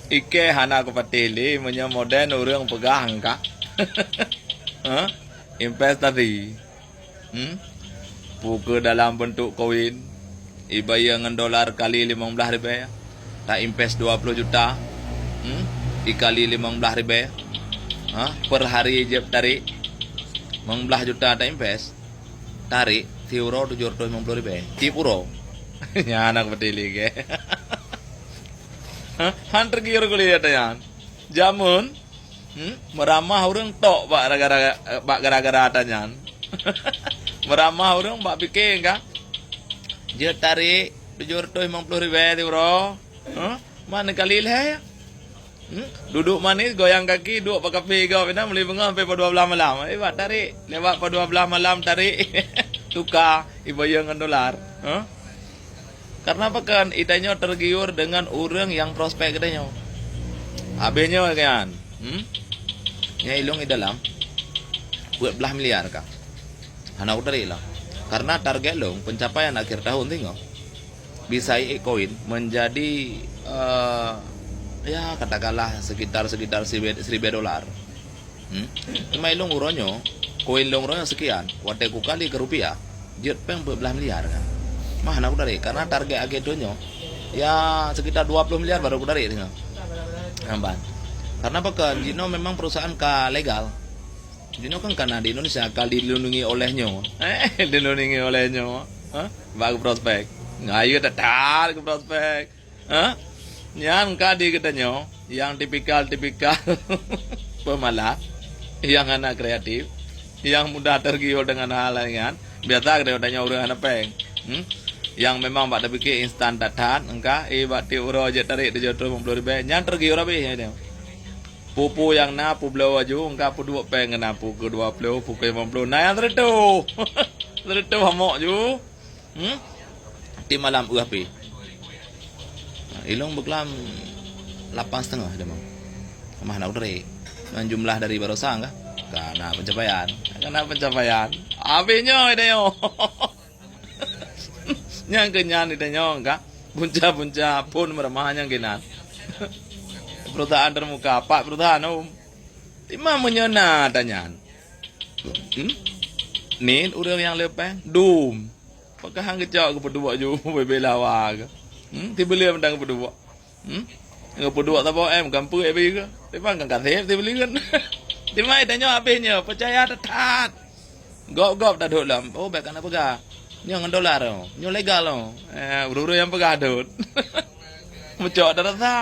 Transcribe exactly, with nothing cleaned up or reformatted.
Ikei hana kupatéh lé meunyoe modern ureuëng peugah engka. Ha? Investasi. Hmm? Pu keu dalam bentuk koin, ibayeue ngon dolar kali limong blaih ribée, ta invest dua ploh juta, hmm? Ikali limong blaih ribée, ha? Per hari jeuet tarék, limong blaih juta ta invest, tarék siuroe tujoh reutôh limong ploh ribée tiep uroe. Nyan hana kupatéh lé kei. Ha? Han teugiur kuliah tanyan. Jameun Hmm? Meuramah ureuëng tok bak gara-gara, bak gara-gara ata nyan. Meuramah ureuëng bak pike ka. Jeuet tarék tujoh reutôh limong ploh ribée siuroe. Huh? Man kali lhée. Hmm? Duduk manis, goyang kaki, duek bak kafe gob inan meuli beungoh sampai pukul dua belas malam. Eh, bak tarék. Lewat pukul dua belas malam tarék. Tuka, ibayeue ngon dolar. Huh? Karena pakon? Geutanyoe tergiur dengan ureuëng nyang prospek geutanyoe. Habéh nyoe kan, hmm? Nyan ilong i dalam peuet blaih miliar ka. Hana kutarék lah. Karena target long pencapaian akhir tahun singoh bisa i koin menjadi, eh, ya, katakanlah sekitar, sekitar seribu, seribu dolar. Hmm? Cuma ilong uroe nyoe, koin long uroe nyoe sekian, watée kukali keu rupiah, jeuet péng peuet blaih miliar kan. Mah hana kutarék, karena target akhé thôn nyoe, ya, sekitar dua ploh miliar baru kutarék singoh. Nampak? Karena pakon? Jinoe memang perusahaan ka legal. Jinoe kan kana di Indonesia, ka dilindungi oleh nyoe. Eh, dilindungi oleh nyoe. Ha? Bak prospek. Ngayu tetat ke prospek. Ha? Nyan ka di geutanyoe, nyang tipikal-tipikal pemalas, nyang hana kreatif, nyang mudah tergiur dengan hal laén nyan. Biasa geutanyoe tanyoe ureuëng hana péng. Hmm? Nyang memang bak tapike instan that-that, engka, eh, bak tiep uroe jeuet tarék tujoh reutôh limong ploh ribée, nyan tergiur habéh, ya, dia. Peue-peue nyang na, peubloe aju, engka peuduek péng keu na, peue keu dua ploh, peue keu limong ploh, na nyang sireutôh. Sireutôh hamok ju. Hmm? Tiep malam ueh pih. Ilong beuklam lapan setengah demam. Mah na udari. Ngon jumlah dari baroesa kah? Kana pencapaian. Kana pencapaian. Habéh nyoe tanyoe. Nyang keu nyan tanyoe ka. Punca-punca phon meuramah nyang keunan. Perusahaan termuka, pat perusahaan, um. Teuma meunyoe na tanyan. Hmm? Nit ureuëng nyang leupah dum. Pakon han geucok geupeuduek ju bebe lawa ke? Hmm? Tibeli mantong geupeuduek. Hmm? Geupeuduek saboh em gampeu e beu ke? Teuma kan kaseb tibeli kan. Teuma tanyoe habéh nyoe peucaya that-that. Gob-gob tadot lom. Oh, bék kana peugah. Nyoe ngon dolar oh. Nyoe legal oh. Eh, ureuëng-ureuëng nyang peugah dot. Meucok dah rasa.